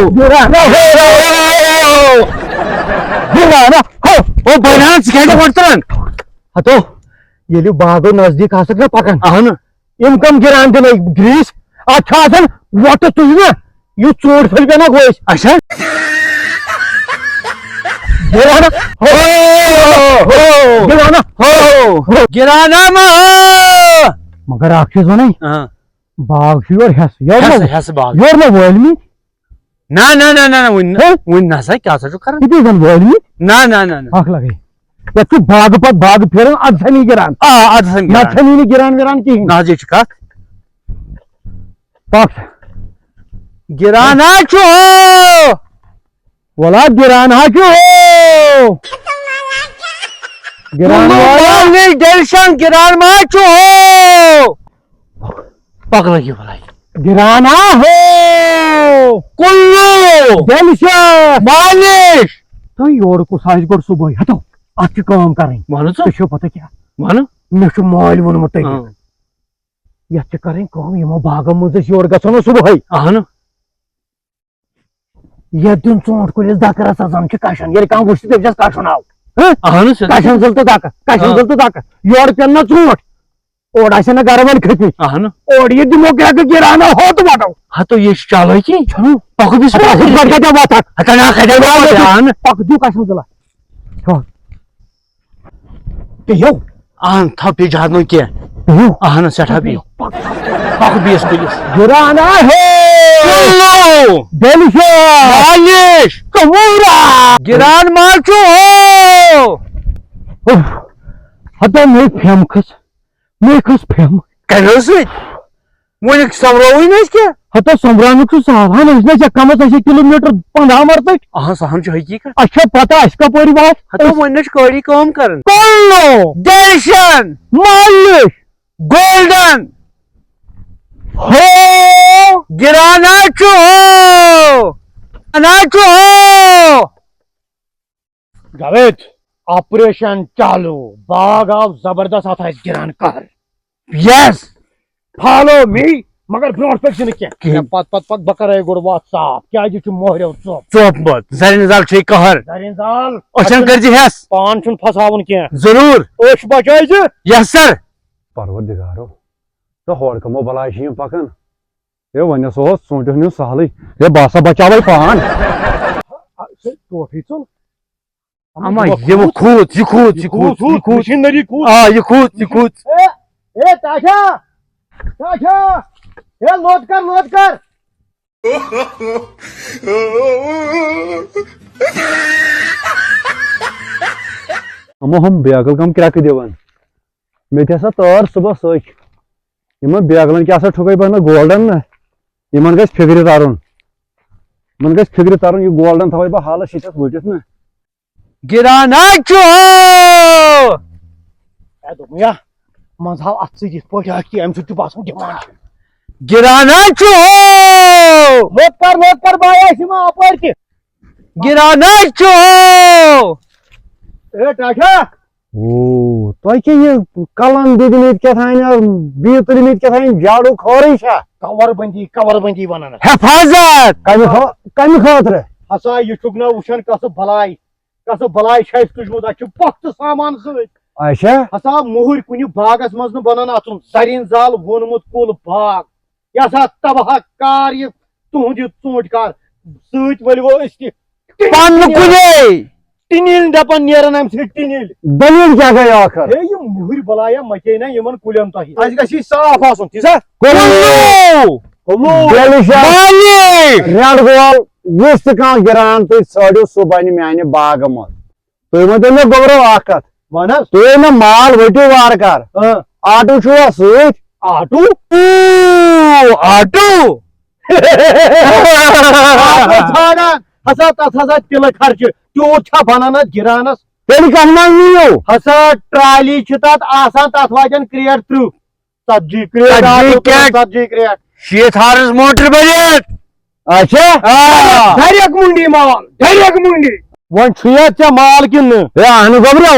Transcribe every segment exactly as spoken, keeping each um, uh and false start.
گِران ہو۔ گِران ہو۔ او بنان، ژٕ کیٛازِ چھُکھ وۄٹھ تُلان؟ ہتو، ییٚلہِ باغو نزدیٖک آسکھ نہ پکان، اہن۔ یِم کم گِران دِنَے گریٖس؟ اتھ چھُ آسان وۄٹہٕ تُج نہ، یُتھ ژوٗنٛٹھۍ پھٔلۍ پیٚن اکھ ؤسۍ۔ اچھا۔ گِران ہو۔ ہو۔ گِران ہو۔ گِران ما ہو۔ مگر اکھ چیٖز ونے، ہاں۔ باغ چھُ یورٕ ہٮ۪س، یورٕ ہٮ۪س، نہ، ہٮ۪س باغ۔ یورٕ نہ وٲلمٕتۍ۔ نہ، نہ، نہ، نہ، نہ، وُنہِ نہ، ہہ؟ وُنہِ نہ سا، کیٛاہ سا چھُکھ کران؟ یہِ تہِ زن وٲلمٕتۍ۔ نہ، نہ، نہ، نہ۔ اکھ لگے۔ یتھ چھُ باغہٕ پتہٕ باغہٕ پھیران، ادٕ سا نی گِران۔ آ، ادٕ سا نی نہ گِران۔ چھا نی نہٕ گِران وِران کِہیٖنۍ۔ نہ حظ، یہِ چھُ کتھ۔ پکھ۔ گِران ہا چھُ ہو۔ ولا گِران ہا چھُ ہو۔ گِران کُلو والا۔ مالِش ڈیلشن گِران ما چھُ ہو۔ پکھ لگی بلاے۔ گِران ہا ہو۔ کُلو۔ ڈیلشن۔ مالِش۔ تُہۍ یورٕ کُس آسہِ گۄڈٕ صُبحٲے؟ ہتو، اتھ چھِ کٲم کرٕنۍ۔ وَنہٕ ژٕ؟ ژےٚ چھو پتہ کیٛاہ؟ وَنہٕ؟ مےٚ چھُ مٲلۍ ووٚنمُت تٔمۍ۔ اۭں۔ یتھ چھِ کرٕنۍ کٲم، یِمو باغو منٛز أسۍ یورٕ گژھو نہ صُبحٲے۔ اہن۔ یتھ دیُن ژوٗنٛٹھ کُلِس دکہٕ رژھا، زن چھِ کشان۔ ییٚلہِ کانٛہہ وٕچھِ، تٔمِس چھَس کشُن آو۔ ہہ؟ اہن، سُہ کشان زٕل تہٕ دکہٕ، کشان آ۔ زٕل تہٕ دکہٕ۔ یورٕ پٮ۪ن نہ ژوٗنٛٹھ۔ اورٕ آسن نہ گرٕ وٲلۍ کھٔتۍ مٕتۍ۔ اہن۔ اورٕ یہِ دِمو کرٛٮ۪کہٕ گِران ہتہٕ وَٹو۔ ہتو، یہِ چھِ چالٲکی۔ چھُنہٕ؟ پکھ بیٚیِس ہتو، وَتہِ۔ ہُتھ پٲٹھۍ کتہِ وَتھ اکھ؟ ہتو، نہ، کتہِ وَتھ اکھ؟ اہن۔ پکھ دیُو کشان زٕلہ۔ چھُ۔ بِہِو۔ اہن، تھاو پیٚیہِ زیادٕ نہٕ کینٛہہ۔ بِہِو۔ اہن، سٮ۪ٹھاہ بِہِو۔ پکھ، پکھ بیٚیِس کُلِس۔ گِران آ ہے۔ کُلو۔ ڈیلشس۔ مالِش۔ کمورا۔ گِران ما چھُ ہو۔ اوف۔ ہتو مےٚ پھٮ۪م کھٔژ۔ مےٚ کھٔژ پھٮ۪م۔ کَمیو سۭتۍ؟ وۄنۍ سۄمبراوٕے نہٕ أسۍ کینٛہہ۔ ہتا سۄمبراونُک چھُ سہل۔ اہن، أسۍ نہ چھِ کمس، أسۍ چھِ کلوٗمیٹر پنٛداہ مرتٕکۍ۔ اہن، سۄ ہن چھِ حقیٖقت۔ اَسہِ چھا پتہ اَسہِ کپٲرۍ واتہِ؟ ہتا وۄنۍ نہ چھِ کٲری کٲم کران۔ کۄلو۔ ڈیشن۔ مالِش۔ گولڈن۔ ہو۔ گِرانا چھُ ہو۔ گِرانا چھُ ہو۔ جاوید، آپریشن چالو، باغ آو زبردست، اتھ آسہِ گِران قہر۔ Yes۔ Follow me، مگر برونٛٹھ پٔکۍ زِ نہٕ کینٛہہ۔ کِہیٖنۍ۔ ہے، پتہٕ، پتہٕ پکھ، بہٕ کرے گۄڈٕ وتھ صاف، کیازِ چھُ مۄہریو ژوٚپ۔ ژوٚپمُت، زرین زال چھے قہر۔ زرین زال۔ أچھن کٔرۍ زِ ہٮ۪س۔ پان چھُنہٕ پھساوُن کینٛہہ۔ ضروٗر۔ أچھ بچٲے زِ۔ Yes sir۔ پروردگارو، تہٕ ہورٕ کمو بلاے چھِ یِم پکان۔ ہے، وۄنۍ ہسا اوس ژوٗنٛٹھٮ۪ن ہُنٛد سہلٕے۔ ہے، بہٕ ہسا بچاوے پان۔ آ، سُہ ٹوٹھٕے ژوٚل۔ اما، یہِ وۄنۍ کھوٗژ، یہِ کھوٗژ، یہِ کھوٗژ، یہِ کھوٗژ۔ مِشیٖنری کھوٗژ۔ آ، یہِ کھوٗژ، یہِ کھوٗژ۔ اے، اے، ٹاٹھا، ٹاٹھا، اے، لوٚت کر، لوٚت کر۔ اما ہُم بیکل کم کرٛٮ۪کہٕ دِوان۔ مےٚ تہِ ہسا تٲر صُبحس أچھ۔ یِمن بیگلن کیٛاہ سا ٹھُکے بہٕ نہ گولڈن نہ، یِمن گژھِ فِکرِ ترُن، یِمن گژھِ فِکرِ ترُن، یہِ گولڈن تھاوے بہٕ حالس ییٚتٮ۪س ؤٹِتھ نہ۔ گِرانا چھُ۔ اے دوٚپمَے یا، منٛزٕ ہاو اَتھ سۭتۍ یِتھ پٲٹھۍ اَکھ کہِ اَمہِ سۭتۍ چھُ باسان ڈِمانڈ۔ گِرانا چھُ۔ لوٚت کر، لوٚت کر، بایہِ آسہِ یِوان اَپٲرۍ کہِ۔ گِرانا چھُ۔ اے ٹاٹھا۔ او، تۄہہِ کیٛاہ یہِ کلن دِتمٕتۍ کیٛاہ تام، بیترمٕتۍ کیٛاہ تام جاڑو خٲرٕے چھا؟ کور بندی، کور بندی ونان۔ حفاظت۔ کمہِ خٲ-، کمہِ خٲطرٕ؟ ہسا یہِ چھُکھ نہ وٕچھان کسہٕ بلاے، کسہٕ بلاے چھِ اَسہِ تُجمُت، اَسہِ چھُ پۄختہٕ سامان سۭتۍ۔ اچھا۔ ہسا موہٕرۍ کُنہِ باغس منٛز نہٕ بنان اژُن، زرین زال ووٚنمُت کُل باغ۔ یہِ ہسا تباہ کار یہِ تُہُنٛد یہِ ژوٗنٛٹھۍ کار۔ سۭتۍ ؤلۍوٕ أسۍ تہِ۔ پننہٕ کُلے۔ ٹِنِل دپان نیران امہِ سۭتۍ ٹِنِل۔ دٔلیٖل کیٛاہ گٔے ٲخٕر؟ ہے، یِم مُہٕرۍ بلایا مَچے نا یِمن کُلٮ۪ن تۄہہِ۔ اَسہِ گژھِ یہِ صاف آسُن، تی سا؟ کُلو۔ کُلو۔ ڈیلشس۔ مالِک۔ رٮ۪نٛڈ وول، یُس تہِ کانٛہہ گِران تُہۍ ژھٲنٛڈِو، سُہ بنہِ میانہِ باغہٕ منٛز۔ تُہۍ ؤنۍتو مےٚ گوٚبرو اکھ کتھ۔ وَن حظ۔ تُہۍ مےٚ مال ؤٹِو وارٕ کار۔ اۭں۔ آٹوٗ چھُوا سۭتۍ؟ آٹوٗ؟ اوٗ، آٹوٗ؟ آٹوٗ ژھانڈان۔ ہسا تتھ ہسا تِلہٕ خرچہٕ۔ تیوٗت چھا بنان اتھ گِرانس؟ تیٚلہِ کتھ منٛز نِیِو؟ ہسا ٹرالی چھِ تتھ آسان، تتھ واجٮ۪ن کرٛیٹ ترٕٛہ۔ ژتجی کرٛیٹ، ژتجی آٹوٗ تُلان کرٛیٹ۔ ژتجی کرٛیٹ۔ شیٖتھ ہارس موٹر بنیٹ۔ اچھا۔ آ۔ ڈائریکٹ منڈی مال، ڈائریکٹ منڈی۔ وۄنۍ چھُیا ژےٚ مال کِنہٕ نہٕ؟ ہے، اہنُو گوٚبرو،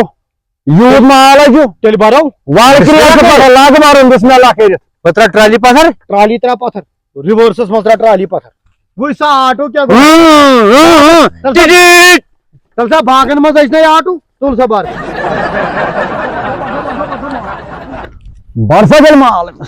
یوٗت مال ہا چھُ۔ تیٚلہِ برو۔ وارٕ بسم کرٛیٹ اللہ چھُ کرو۔ پتہٕ لاگہٕ مارُن بسم اللہ کٔرِتھ۔ بہٕ ترٛاو ٹرالی پتھر۔ ٹرالی ترٛاو پتھر۔ ریورسس منٛز ترٛاو ٹرالی پتھر۔ وٕچھ سا آٹو کیٛاہ گوٚو۔ ہاں، ہاں، ہاں۔ تَلہٕ سا، ٹِڈِڈ۔ تَلہٕ سا باغن منٛز ٲسۍ نَے آٹو، تُل سا بَر۔ بَر سا تیٚلہِ مال أمِس۔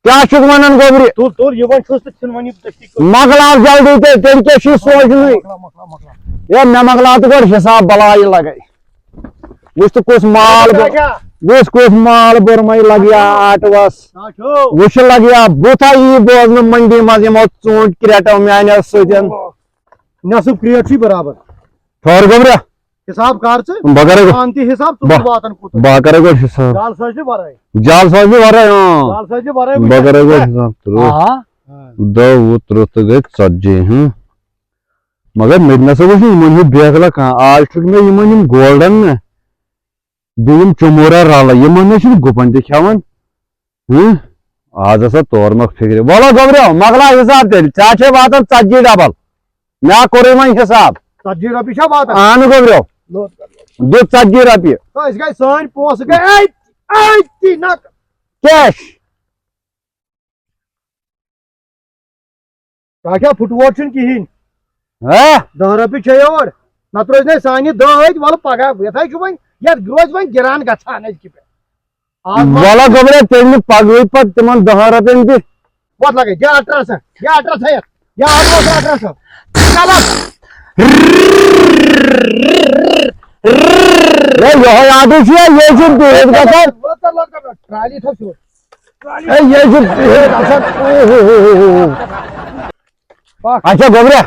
کیٛاہ چھُکھ وَنان گوٚبرِ؟ تُل، تُل، یہِ وۄنۍ چھُس تہٕ ژھٕن وۄنۍ یہِ دٔستی کٔرِتھ۔ مۄکلاو جلدی تہٕ تیٚلہِ کیٛاہ چھُے سونٛچنُے؟ مۄکلاو، مۄکلاو، مۄکلاو۔ ہے، مےٚ مۄکلاو تہٕ گۄڈٕ حِساب بَلاے لَگَے۔ وٕچھ تہٕ کُس مال بو-، اچھا۔ وٕچھ کُس مال بوٚرمَے لَگہِ یا آٹوَس۔ اچھا۔ وٕچھ لَگہِ یا بُتھا یی بوزنہٕ مٔنڈی منٛز یِمو ژوٗنٛٹھۍ کرٛٮ۪ٹو میٛانیو سۭتۍ۔ نٮ۪صٕف کرٛیٹ چھُے برابر۔ ٹھٔہر گوٚبرا۔ حساب کر ژٕ۔ بہٕ کرے گۄ-، پانہٕ تہِ حساب، ژٕ بہٕ، واتان کوٗتاہ۔ بہٕ کرے گۄڈٕ حساب۔ جال سٲزلہِ ورٲے۔ جال سٲزلہِ ورٲے، اۭں۔ جال سٲزلہِ ورٲے بہٕ وٕچھ۔ کرے گۄڈٕ حساب۔ تٕرٛہ، ہاں۔ دَہ، وُہ، تٕرٛہ تہٕ گٔے ژتجی، ہٕم۔ مگر مےٚ تہِ نسا وٕچھ نہٕ یِمن ہیوٗ بیکلا کانٛہہ۔ آز چھُکھ مےٚ یِمن یِم گولڈن نہ، بیٚیہِ یِم چومورا رلہٕ، یِمن نہ چھِنہٕ گُپن تہِ کھٮ۪وان۔ ہٕم؟ آز ہسا تور مۄکھ فِکرِ۔ وَلہٕ گوٚبریو، مۄکلاو حساب تیٚلہِ۔ ژےٚ چھے واتان ژتجی ڈبل۔ مےٚ ہا کوٚرُے وۄنۍ حساب۔ ژتجی رۄپیہِ چھا واتان؟ اہن گوٚبریو۔ نوٹ کر۔ دیُت ژتجی رۄپیہِ۔ تہٕ أسۍ گٔے، سٲنۍ پونٛسہٕ گٔے أتۍ، أتی نقد۔ کیش۔ تۄہہِ کیٛاہ پھُٹووٹ چھُنہٕ کِہیٖنۍ؟ ہا؟ دَہ رۄپیہِ چھے یور۔ نتہٕ روزِ نہٕ سانہِ دَہ أتۍ، وَلہٕ پگاہ یَتھ ہَے چھُ وۄنۍ، یَتھ روزِ وۄنۍ گِران گژھان أزکہِ پٮ۪ٹھ۔ آز ما وَلہٕ گوٚبرا، تیٚلہِ نہٕ پگہٕے پتہٕ تِمن دَہن رۄپین تہِ۔ وۄتھ لگے، دِ اٹھرہ سا، دِ اٹھرہ سا یتھ۔ یا اٹھرہ سا، اٹھرہ سا۔ چلو۔ ہے، یِہوٚے عادت چھُ یا، یہِ چھُ بِہِتھ گژھان۔ وۄتھ کر، وۄتھ کر، وۄتھ کر، ٹرالی تھاو سیوٚد۔ ٹرالی۔ ہے، یہِ چھُ بِہِتھ گژھان۔ اوہ، اوہ، اوہ، اوہ، اوہ۔ پکھ۔ اچھا، گوٚبرا۔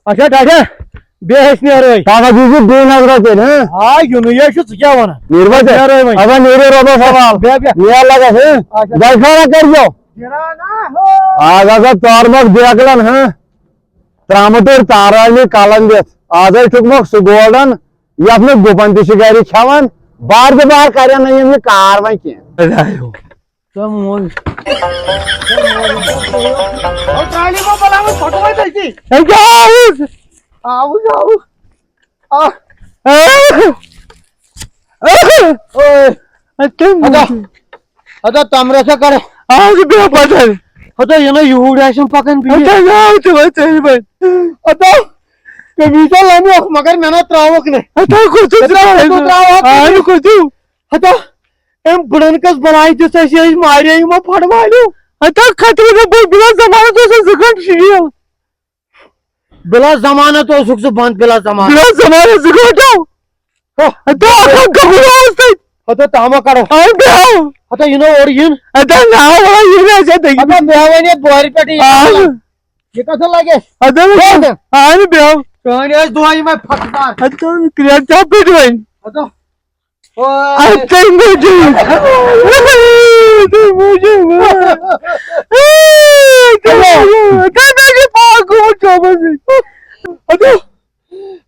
اچھا، ٹاٹھا، بیٚیہِ ہیٚچھ نیرٲے۔ تَتھ ہا دیٖزِ بیٚیہِ نظرا تیٚلہِ، ہہ؟ آ، یُنُے ہے چھُ، ژٕ کیٛاہ وَنان؟ نیٖروا ژےٚ؟ نیرٲے وۄنۍ۔ اَسا نیٖرِو رۄبَس حوال۔ بیٚہہ، بیٚہہ۔ نیرٕ لگس، ہہ؟ اچھا۔ جاے خٲرا کٔرۍزیو۔ گِران ہا ہو۔ آز ہسا ژور مۄکھ بیکلن، ہہ؟ ترٛامہٕ ٹٲرۍ تارٲومٕتۍ کَلَن دِتھ۔ آز ہے چھُکھ مۄکھ سُہ گولڈن، یَتھ نہٕ گُپَن تہِ چھِ گَرِ کھٮ۪وان۔ بار تہٕ بار کَرن نہٕ یِم یہِ کار وۄنۍ کینٛہہ۔ خۄدایو۔ ژٕ موج۔ او ترٛالی ما بلاوُن، پھۄٹوے تٔتی۔ ہے، کیٛاہ آوُس؟ آوُس، آوُس۔ آ۔ آ۔ اوے۔ اَدٕ کیٛاہ اَدا۔ موج؟ اَدا تَمرَس ہا کَر۔ آ، ژٕ بیٚہہ پَتہٕ۔ اَدا یہِ نہ یوٗرۍ آسٮ۪م پَکان بیٚیہِ۔ اَدا یہِ آو تہِ وۄنۍ ژےٚ وۄنۍ۔ اَدا۔ کٔمیٖز ہا لَمیوکھ، مگر مےٚ نہ ترٛاوُکھ نہٕ۔ اَدا کوٚت چھُ مےٚ دوٚپ، ترٛاوُن؟ مےٚ دوٚپ ترٛاوُکھ ہا نہٕ۔ کٔمیٖز۔ اَدا۔ أمۍ بُڈن کٔژ بلاے دِژ اَسہِ، أسۍ مارے یِمو پھڑوالیو۔ ہتا خطرٕ نہٕ بہٕ بلا ضمانت اوسُس زٕ گٲنٛٹہٕ شیٖل۔ بلا ضمانت اوسُکھ ژٕ بنٛد، بلا ضمانت۔ بلا ضمانت زٕ گٲنٛٹہٕ۔ ہہ۔ ہتا اکھ گوٚبُر اوس تَتہِ۔ ہتا تامہ کڑو۔ اَہَن بیٚہو۔ ہتا یہِ نہٕ اورٕ یِن۔ ہتا نہ وَلہٕ یہِ نہٕ اَسہِ ہتا یہِ۔ ہتا مےٚ وَنے بورِ پٮ۪ٹھ یہِ آ۔ کَتھ لگہِ؟ یہِ کَتھ لگہِ؟ ہتا بیٚہو۔ اَہَن بیٚہو۔ چٲنۍ ٲسۍ دۄہ یِمے پھٹکار۔ ہتا کرٛٮ۪کھ ژےٚ پٮ۪ٹھ وۄنۍ۔ ہتا۔ اَتھ تَمہِ موٗجوٗب۔ اَتھ تَمہِ موٗجوٗب۔ اَتھ تَمہِ موٗجوٗب۔ تَمہِ موٗجوٗب پاک گوٚمُت چوبَس سۭتۍ۔ اَدٕ،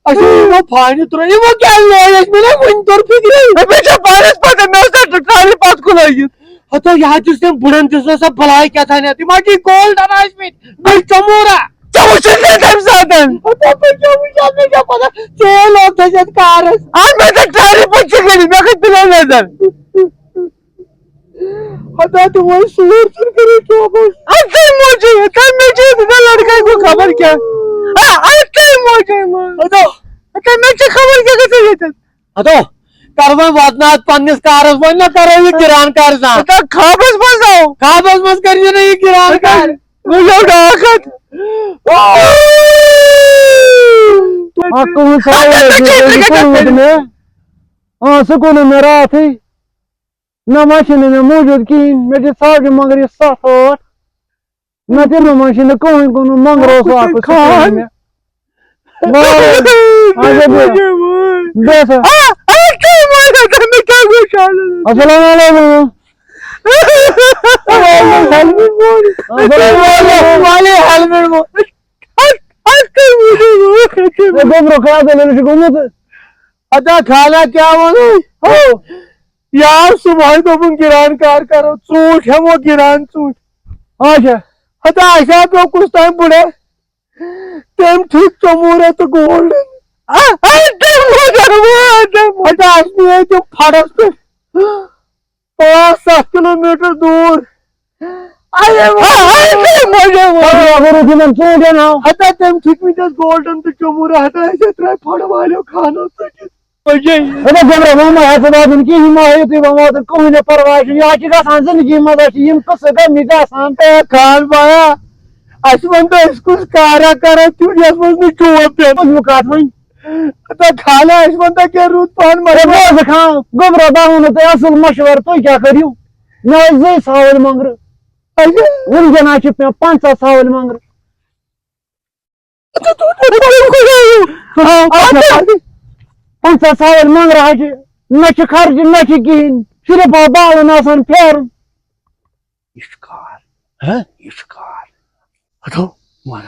اَسہِ یِمو فانہِ ترٛٲے، یِمو کیٛازِ لٲج اَسہِ؟ مےٚ نہ وُنہِ توٚر فِکرے۔ ہے، مےٚ چھےٚ پانَس پَتہ، مےٚ اوس تَتھ ٹرٛالی پَتہٕ کُن لٲگِتھ۔ ہَتو، یہِ حظ دِژ تٔمۍ بُڈَن، دِژ نہ سۄ بَلاے کیٛاہ تام یَتھ۔ یِم حظ چھِ گولڈَن ٲسۍ مٕتۍ، بیٚیہِ چمورا۔ ژےٚ وُچھُتھ نہٕ تَمہِ ساتَن؟ ہتا، بہٕ کیٛاہ وٕچھِ ہا، مےٚ کیٛاہ پتہ، ژےٚ لوگ تھَس یَتھ کارَس۔ اَدٕ مےٚ ژےٚ ٹرٛالی پَتہٕ چھِ کٔرِتھ، مےٚ کٔر پٕلین نظر۔ ہتا، تِم ٲسۍ سوٗر ژھٕن کٔرِتھ چوبَس۔ اَدٕ تَمہِ موٗجوٗب، تَمہِ موٗجوٗب، مےٚ لٔڑکَے گوٚو خبر کیٛاہ۔ آ، اَدٕ تَمہِ موٗجوٗب۔ ہتا۔ ہتا، مےٚ چھِ خبر کیٛاہ گژھان ییٚتٮ۪ن۔ ہتو، کر وۄنۍ واتناو اتھ پننِس کارس، وۄنۍ ما کرو یہِ کران کار زانٛہہ؟ ہتا خوابس منٛز آو۔ خوابس منٛز کٔرۍ زِ نہٕ یہِ کران کار۔ وۄنۍ آو ڈاکھ اتھ۔ اکھ کُنوُہ ساس ہتا، ژےٚ چھُے یہِ کوٚرمُت مےٚ۔ آ، سُہ کوٚر نہٕ مےٚ راتھٕے۔ نہ، وۄنۍ چھُنہٕ مےٚ موٗجوٗد کِہیٖنۍ۔ مےٚ دِژ ژھاوجہِ مگر یہِ ستھ ٲٹھ۔ نہ، تِمو منٛز چھُنہٕ کٕہٕنۍ کُنوُہ مۄنٛگرٕ اوس اکھ، سُہ کھوٚن مےٚ۔ وای، اچھا، بیٚہہ۔ بیٚہہ سا۔ آ، آ، کیٛاہ وَنان ژےٚ؟ مےٚ کیٛاہ گوٚو شالَس؟ السلام علیکم۔ السلام علیکم۔ وعلیکم السلام۔ ہے، گوٚبرو، خیال تیٚلہِ چھُ گوٚمُت۔ ادا خانہ کیٛاہ وَنو؟ ہو۔ یار، صُبحٲے دوٚپُن گِران کار کَرو، ژوٗنٛٹھۍ ہٮ۪مو گِران ژوٗنٛٹھۍ۔ اچھا۔ ہتا اَسہِ ہا پیوٚو کُس تام بُڈٕ۔ تٔمۍ ٹھُکۍ ژوٚموٗرا تہٕ گولڈن۔ آ، آ، تٔمۍ ووٚن، آ، تٔمۍ ووٚن۔ ہتا اَسہِ نِیے تِم فَڑَس پٮ۪ٹھ پانٛژھ ستھ کِلوٗ میٖٹر دوٗر۔ اَرے وۄنۍ۔ آ، آ، تٔمۍ ووٚن، آ، ووٚن۔ پَتہٕ اگر أسۍ یِمَن ژوٗنٛٹھٮ۪ن ہاو۔ ہتا تٔمۍ چھُکھ وٕنکیٚس گولڈن تہٕ چوموٗرا، ہتا أسۍ ہے ترٛایہِ فَڑٕ والیو خانو ژٔٹِتھ۔ وۄنۍ گٔے۔ ہتا گوٚبرا، وۄنۍ مہ ہٮ۪تھ بادُن کِہیٖنۍ، مہ ہیٚیِو تُہۍ وۄنۍ واتُن، کٕہٕنۍ نہٕ پَرواے چھُنہٕ، یہِ حظ چھِ گژھان زِندگی منٛز، اَسہِ چھِ یِم قٕصہٕ گٔمٕتۍ آسان۔ اے خان بایا، اَسہِ وَن تہٕ أسۍ کُس کارا کَرو تیُتھ یَتھ منٛز نہٕ چوب پٮ۪ن۔ یہِ کَتھ وۄنۍ۔ تہٕ خانہ، اَسہِ وَن تہٕ کینٛہہ رُت پَہَن ہے مَشوَرٕ۔ بوز خان، گوٚبرا، بہٕ وَنو تۄہہِ اَصٕل مَشوَرٕ، تُہۍ کیٛاہ کٔرِو؟ مےٚ ٲسۍ زٕے ژھاوٕلۍ مۄنٛگرٕ۔ اچھا۔ وٕنکٮ۪ن حظ چھِ مےٚ پنٛژاہ ژھاوٕلۍ مۄنٛگرٕ۔ اچھا، تُہۍ کیٛاہ کٔرِو؟ آ، اچھا۔ پنٛژاہ ژھاوٕلۍ مۄنٛگرٕ حظ چھِ، نہ چھِ خرچہِ، نہ چھِ کِہیٖنۍ، صرف آو بالَن آسان پھیرُن۔ یہِ چھُ کار۔ ہہ؟ یہِ چھُ کار۔ ہتو۔ وَن۔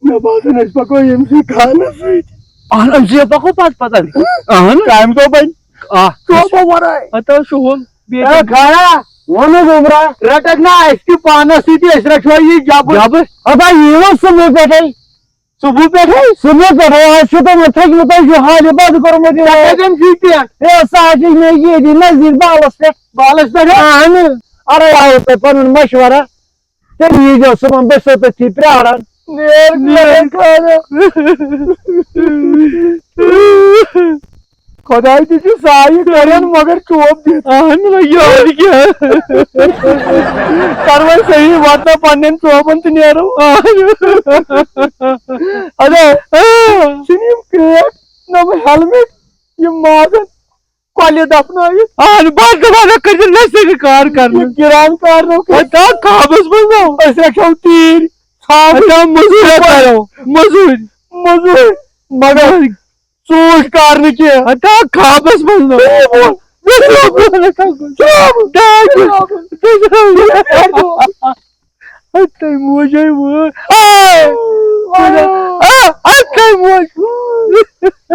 مےٚ باسان، أسۍ پَکو ییٚمہِ سۭتۍ خانَس سۭتۍ۔ اہن، أمۍ سۭتۍ پَکو پَتہٕ پَتہٕ۔ اہن۔ کامہِ دۄہ بَنہِ۔ آ۔ ژوپہٕ وَرٲے۔ ہتو شُہُل۔ بیٚیہِ اے کیٛاہ؟ خایا، وَن حظ اوٚبرا۔ رَٹَکھ نا اَسہِ تہِ پانَس سۭتۍ، أسۍ رَٹہو یہِ جَبہٕ۔ جَبہٕ؟ ہتا یہِ اوس صُبحہٕ پٮ۪ٹھَے۔ صُبحہٕ پٮ۪ٹھَے؟ صُبحہٕ پٮ۪ٹھَے، آز چھُ تۄہہِ وۄنۍ تھٔکمٕتۍ، تۄہہِ چھُو حالہِ بَد کوٚرمُت یہِ۔ تۄہہِ کَتٮ۪ن چھُو یہِ ٹٮ۪نٛٹ؟ ہے، سُہ حظ چھِ مےٚ ییٚتی نزدیٖک بالَس پٮ۪ٹھ۔ بالَس پٮ۪ٹھ؟ اہن۔ اَرے، آوُ تۄہہِ پَنُن مَشوَرہ۔ تیٚلہِ ییٖزیو صُبحن، بہٕ چھُسو تٔتھی پیاران۔ نیر، نیر۔ خۄداے تہِ چھُ سایہِ کران، مگر چوب دِتھ۔ اہن، وۄنۍ یورٕ کیٛاہ؟ کر وۄنۍ صحیح واتناو پننٮ۪ن چوبن تہٕ نیرو۔ اہن۔ اَدٕ آ۔ چھِنہٕ یِم کرٛیٹ، نہ وۄنۍ ہیلمٹ، یِم ماگن کۄلہِ دفنٲوِتھ۔ اہن، بس دپان، نہ کٔرۍزِ نہ صحیح کار کرنہٕ۔ یہِ گران کار نو کٔرِتھ۔ وۄنۍ تھاو خوابس منٛز نو۔ أسۍ رچھو تیٖرۍ، ژھاوٕج۔ وۄنۍ تھاو مٔزوٗرۍ کرو، مٔزوٗرۍ۔ مٔزوٗرۍ۔ مگر ژوٗنٛٹھۍ کارنہٕ کینٛہہ۔ ہتا خوابس منٛز نہٕ۔ ژےٚ ووٚن۔ ژےٚ ووٚن۔ ژےٚ ووٚن۔ ڈاے۔ ژےٚ ووٚن۔ ہتاے موجے وٲر۔ آ! آ! ہتاے موج۔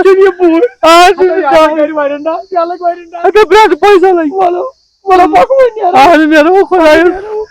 ژےٚ یہِ بوٗٹھ۔ آ، ژےٚ یہِ ہتاے، یہِ یہِ لگہِ واریاہ ڈاے، یہِ لگہِ واریاہ ڈاے۔ ہتا برٛتھ پۄنٛسہٕ لگہِ۔ وَلو، وَلو، پَکو وۄنۍ نیرو۔ اہن، نیرو خۄدایَس۔ نیرو۔